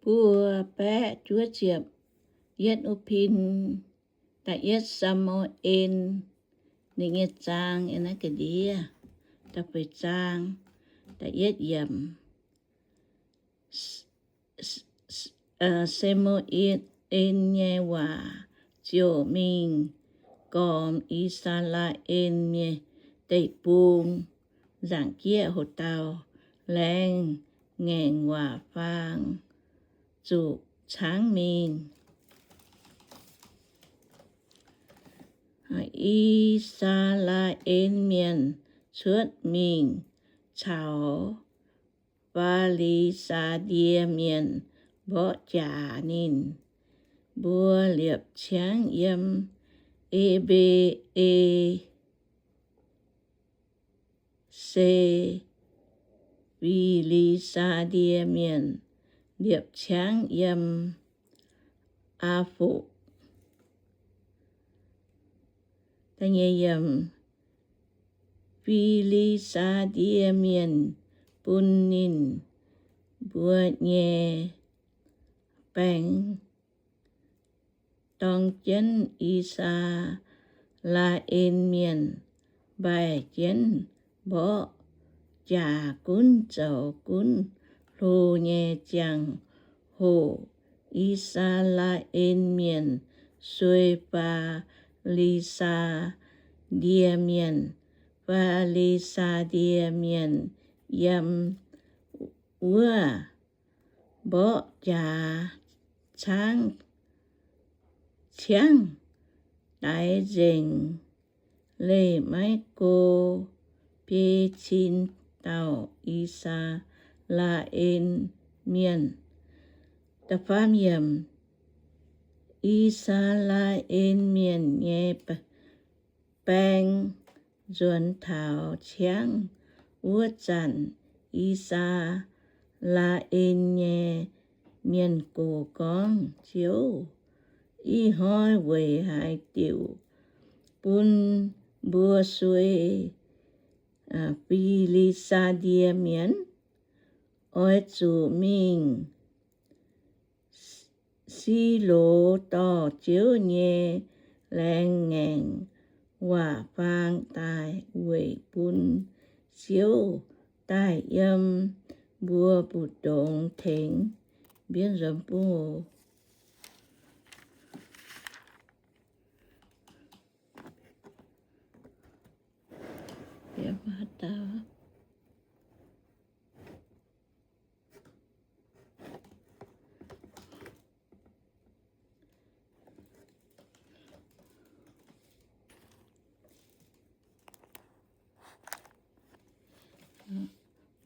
buo baeqv juov ziepc yietv wuov pin, da'yietv Saa^mu^en, ninh nyei zaang, naaiv ga'ndiev, da'feix zaang, da'yietv yiemc. Saa^mu^en nyei waac ziouc mingh gormx I^saa^laa^en nyei deic-bung, nzaangc jieqv hoc dauh laengz ngaengc waac faang zuqc caangv mingh. I^saa^laa^en Mienh cuotv mingh caux Fi^li^saa^die Mienh mborqv jaax ninh. Mbuo liepc ciangv yiem E^mbe^e Se, Fi^li^saa^die Mienh liepc ciangv yiem Aa^fo. Fi^li^saa^die Mienh bun ninh mbuo nyei baeng dorng jienv I^saa^laa^en Mienh mbaih jienv mborqv jaax gunv zoux gunv hlo nyei ziangh hoc, I^saa^laa^en Mienh suei Fi^li^saa^die Mienh. Fi^li^saa^die Mienh yiem wuov mborqv jaax caangv, ciangv daix nzengc, leih maiv go biei cin dauh I^saa^laa^en Mienh. I^saa^laa^en Mienh nyei baeng nzuonx taux ciangv wuov zanc, I^saa^laa^en nyei mienh gox gorngv, Ziouv, ih hnoi weic haaix diuc bun mbuo suei Fi^li^saa^die Mienh? Oix zuqc mingh Si^lo dorh Ziouv nyei laengz ngaengc waac faang daaih weic bun Ziouv daaih yiem mbuo mbu'ndongx tengx mbienv nzuonx bung.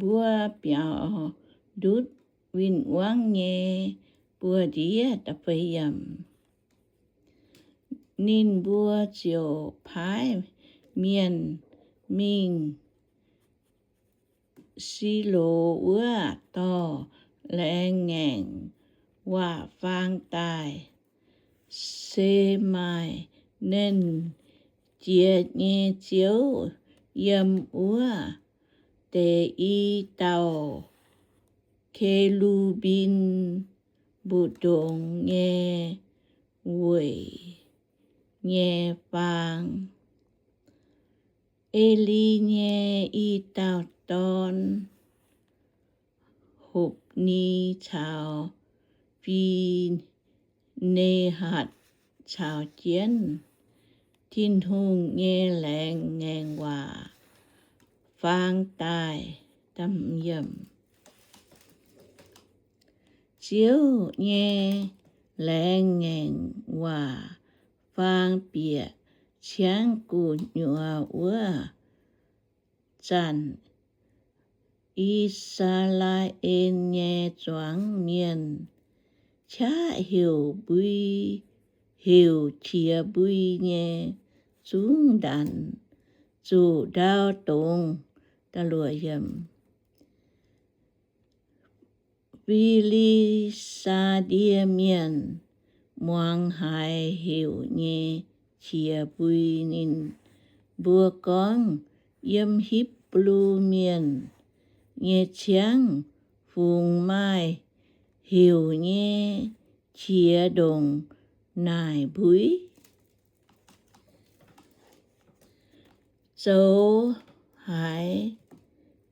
Mbuo biaux ndutv win-wangv nyei buoz-ndiev da'feix yiemc. Ninh mbuo ziouc paaiv mienh mingh Si^lo wuov dorh laengz ngaengc waac faang daaih. Se maaih Nernh Jiex nyei Ziouv yiem wuov deix i dauh ke^lu^mbim mbu'ndongx nyei weic nyei faang. E^li nyei i dauh dorn, Hopv^ni, caux Fi^ne^hatc caux jienv Tin-Hungh nyei laengz ngaengc waac faang daaih. Ziouv nyei laengz ngaengc waac faang bieqc ciangv gu'nyuoz wuov zanc, I^saa^laa^en nyei zuangx mienh qaqv heuc mbui, heuc qiex mbui nyei zungv ndanc zuqc ndau dongz. Fi^li^saa^die Mienh muangx haiz heuc nyei qiex mbui, ninh mbuo gorngv, Yiem Hipv^lu Mienh nyei ciangv fungx maaih heuc nyei qiex ndongc naaic mbuix. Zoux haaix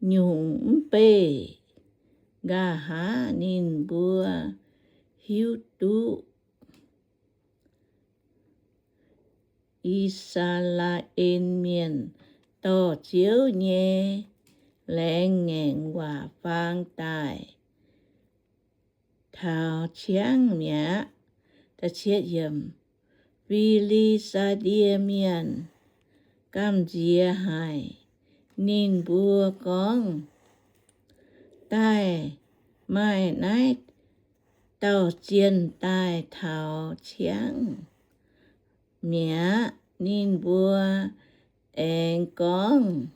nyungc mv beih, nqa'haav ninh mbuo hiuv duqv. I^saa^laa^en Mienh dorh Ziouv nyei laengz ngaengc waac faang daaih taux ciangv mi'aqv. Fi^li^saa^die Mienh gamh nziex haic. Ninh mbuo gorngv, Daaih maaih naaiv dauh zienh daaih taux ciangv mi'aqv. Ninh mbuo aengx gorngv,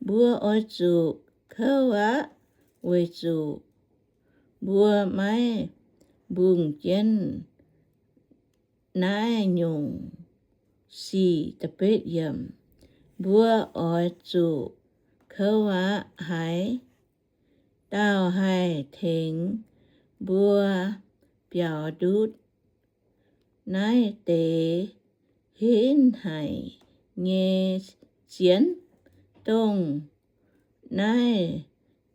Mbuo oix zuqc kouv aqv, weic zuqc mbuo maiv mbungh jienv naaiv nyungc sic. Mbuo oix zuqc kouv aqv. Haaix dauh haih tengx mbuo biaux ndutv naaiv deix henv haic nyei zienh, dongh naaiv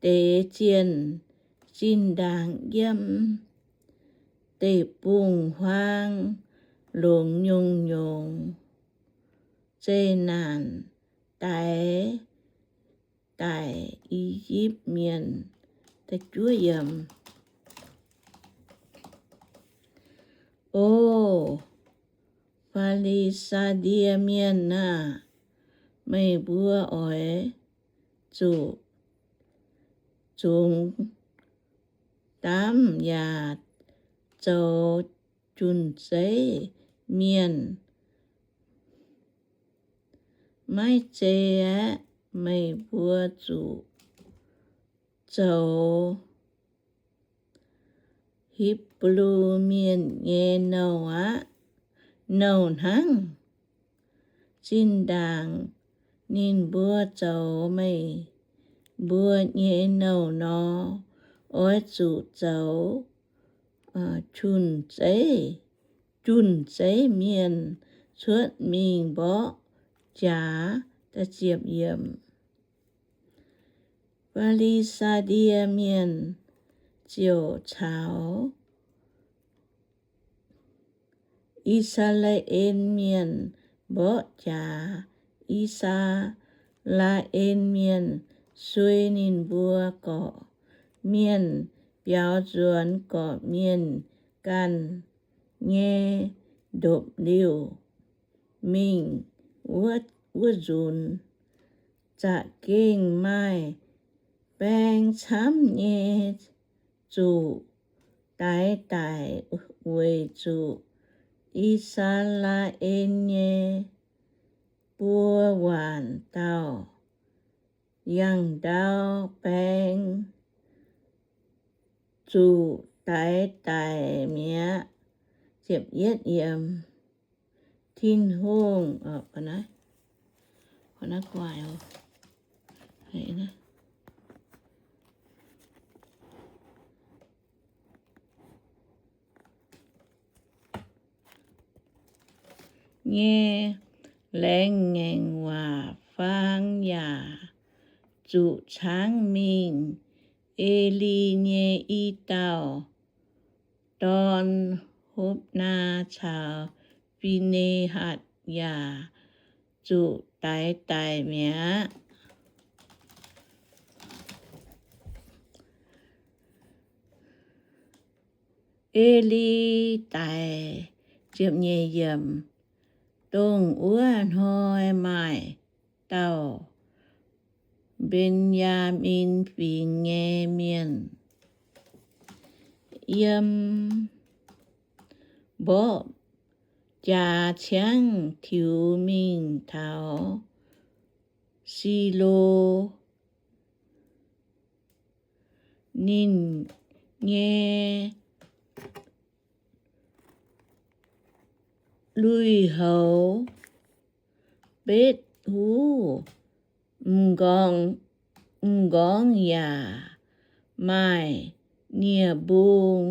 deix zienh zinh ndaangc yiem deic-bung-huaang longx nyungc-nyungc zeqc naanc daix daic I^yipv Mienh? O Fi^li^saa^die Mienh aah! Meih mbuo oix zuqc zungx daamv yaac zoux jun-zeiv mienh. Maiv zei aeqv, meih mbuo zuqc zoux Hipv^lu Mienh nyei nouh aqv. Nouh hnangv zinh ndaangc ninh mbuo zoux meih mbuo nyei nouh nor, oix zuqc zoux jun-zeiv, jun-zeiv mienh cuotv mingh mborqv jaax. Fi^li^saa^die Mienh ziouc caux I^saa^laa^en Mienh mborqv jaax. I^saa^laa^en Mienh suei ninh mbuo gorqv-mienh, biaux nzuonx gorqv-mienh ganh nyei ndopv-liuh mingh wuov nzunc. Za'gengh maaih baeng camv nyei zuqc daix daic, weic zuqc I^saa^laa^en nyei buo waanc dauh yangh ndau baeng zuqc daix daic mi'aqv. Tin-Hungh nyei laengz ngaengc waac faang yaac zuqc caangv mingh. E^li nyei i dauh dorn, Hopv^naa, caux Fi^ne^hatc yaac zuqc daix daic mi'aqv. E^li daic, dongh wuov hnoi maaih dauh Mben^yaa^min Fingx nyei mienh yiem mborqv jaax ciangv tiux mingh taux Silo. Ninh nyei lui-houx betv huv, m'nqorngv yaac maaih nie-mbung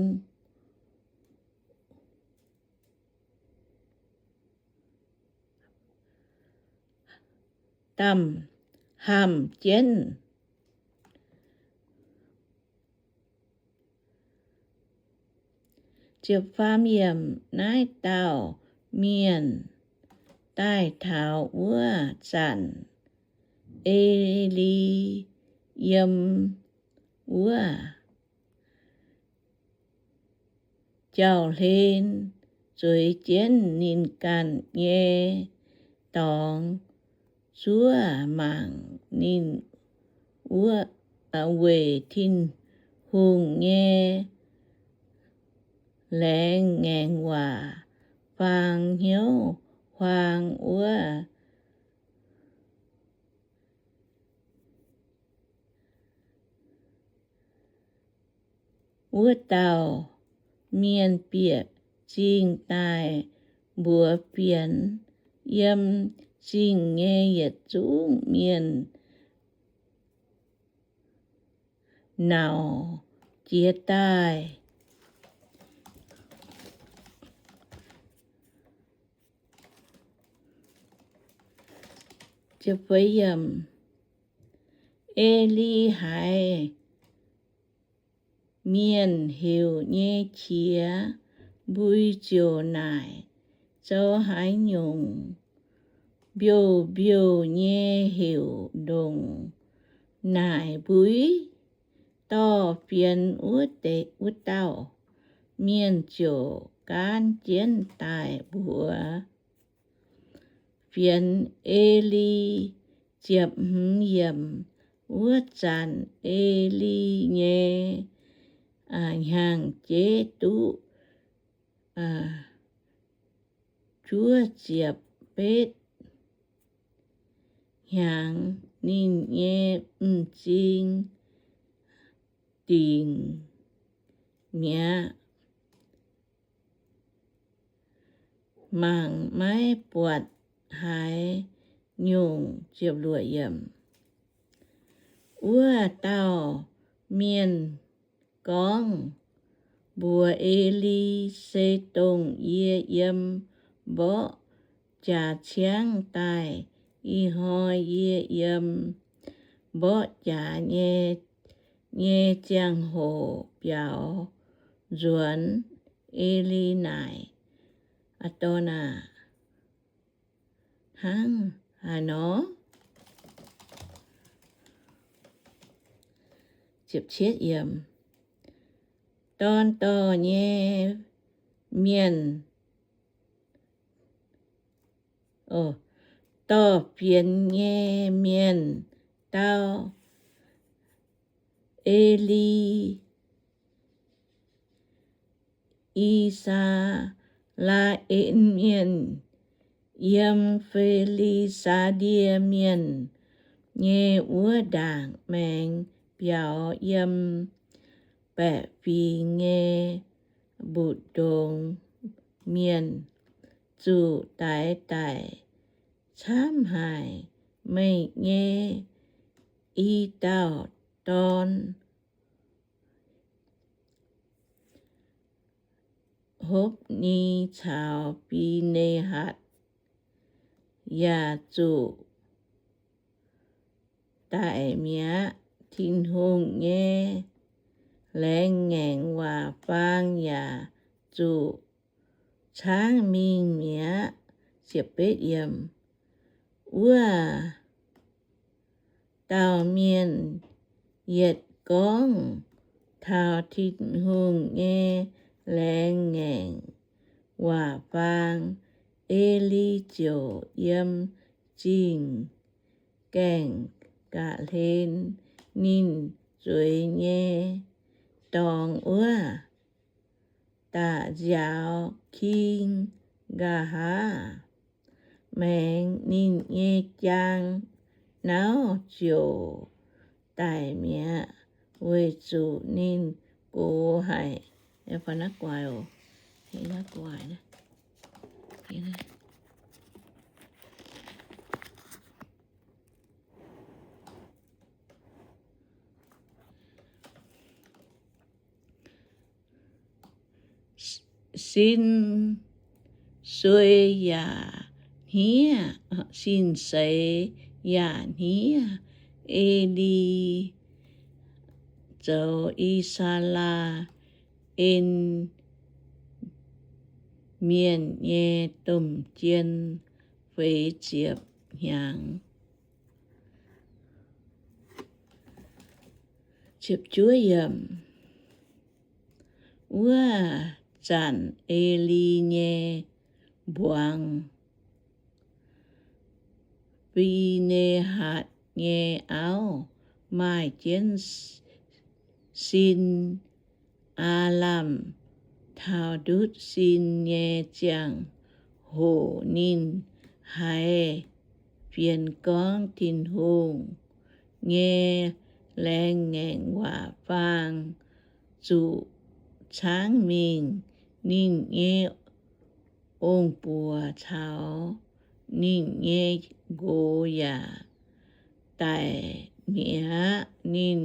damh hamh jienv. Naaiv dauh mienh daaih taux wuov zanc, E^li yiem wuov jauv-hlen zueiz jienv ninh ganh nyei dorngx zuov mangc ninh wuov, weic Tin-Hungh nyei laengz ngaengc waac faang hnyouv huaang wuov. Wuov dauh mienh bieqc zingh daaih mbuox fienx, yiem zingh nyei yietc zungv mienh nauc jiez daaih. E^li haiz mienh heuc nyei qiex mbui ziouc naaic, Zoux haaix nyungc mbiouh mbiouh nyei heuc ndongc naaic mbui? Dorh fienx wuov deix wuov dauh. Mienh ziouc gaanv jienv daaih mbuox fienx E^li. Ziepc hmz yiemc. Wuov zanc E^li nyei hnyangx-jeiv duqv juov ziepc betv hnyangx. Ninh nyei m'zing dingc mi'aqv, mangc maiv buatc haaix nyungc. Wuov dauh mienh gorngv mbuox E^li, Se dongh yie yiem mborqv jaax ciangv daaih, ih hnoi yie yiem mborqv jaax nyei, nyei ziangh hoc biaux nzuonx. E^li naaic, Aa, dorn aah, hnangv haaix nor? Dorn dorh nyei mienh, dorh fienx nyei mienh dau, E^li, I^saa^laa^en Mienh, yiem Fi^li^saa^die Mienh nyei wuov ndaangc maengx biaux yiem baeqc fingx nyei mbu'ndongx mienh, zuqc daix daic camv haic. Meih nyei i dauh dorn, Hopv^ni caux Fi^ne^hatc, yaac zuqc daic mi'aqv. Tin-Hungh nyei laengz ngaengc waac-faang yaac zuqc caangv mingh mi'aqv. Wuov dauh mienh yietc gorngv taux Tin-Hungh nyei laengz ngaengc waac-faang, E^li ziouc yiem zingh gaengh ga'hlen ninh zueiz nyei dorngx wuov, da'nziaaux king, nqa'haav maengx ninh nyei jaang nauv ziouc daic mi'aqv, weic zuqc ninh gox haic. Sin suei yaac hniev, sin seix yaac hniev. E^li zoux I^saa^laa^en Mienh nyei domh jien feix ziepc hnyangx. Wuov zanc E^li nyei mbuangz, Fi^ne^hatc nyei auv, maaih jienv sin, aav lamh taux ndutv sin nyei ziangh hoc ninh haiz fienx gorngv Tin-Hungh nyei laengz ngaengc waac faang zuqc caangv mingh. Ninh nyei ong-buoc caux ninh nyei nqox yaac daic mi'aqv. Ninh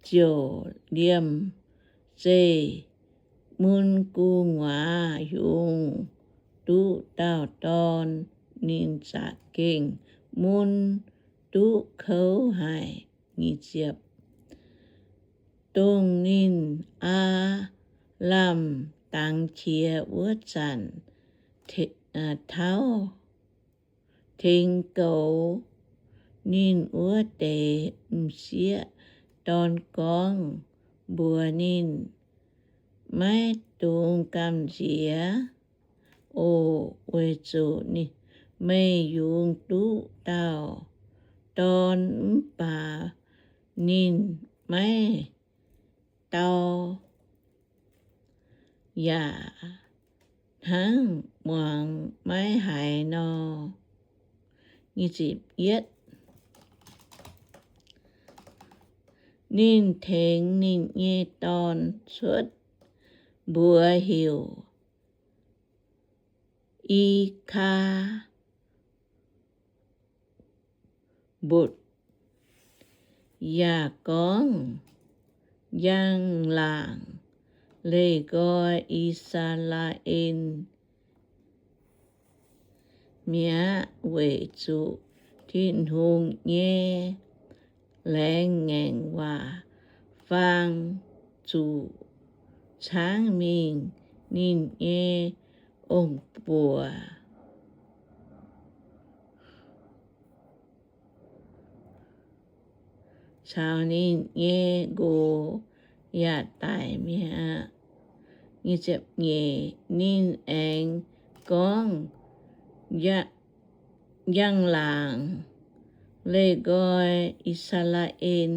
ziouc liemh zeih mun gu'nguaaz yungz duqv dauh dorn. Ninh za'gengh mun duqv kouv haic. Dongh ninh aav lamh dangx qiex wuov zanc, tauv tengx goux ninh wuov deix m'sieqv dorn gorngv mbuox ninh, Maiv dungx gamh nziex oc, weic zuqc meih yungz duqv dauh dorn, mv baac ninh maiv dau yaac hnangv muangx maiv haiz nor. Ninh tengx ninh nyei dorn cuotv mbuox heuc I^kaa^mbotc, yaac gorngv, Njang-laangc leih nqoi I^saa^laa^en mi'aqv, weic zuqc Tin-Hungh nyei laengz ngaengc waac faang zuqc caangv mingh. Ninh nyei ong-buoc caux ninh nyei nqox yaac daic mi'aqv. Ninh aengx gorngv, Njang-laangc leih nqoi I^saa^laa^en,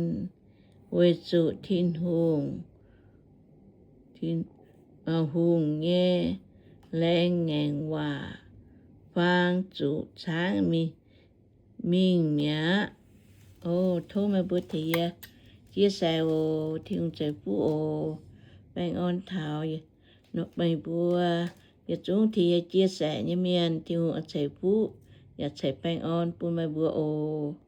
weic zuqc Tin-Hungh, Tin-Hungh nyei laengz ngaengc waac faang zuqc caangv mingh mi'aqv. O, tov meih mbuo tengx yie chia sẻ oc. Tin-Hungh ceix fuqv oc. Baengh orn taux meih mbuo yietc zungv tengx yie chia sẻ nyei mienh. Tin-Hungh oix ceix fuqv yaac ceix baengh orn bun meih mbuo oc.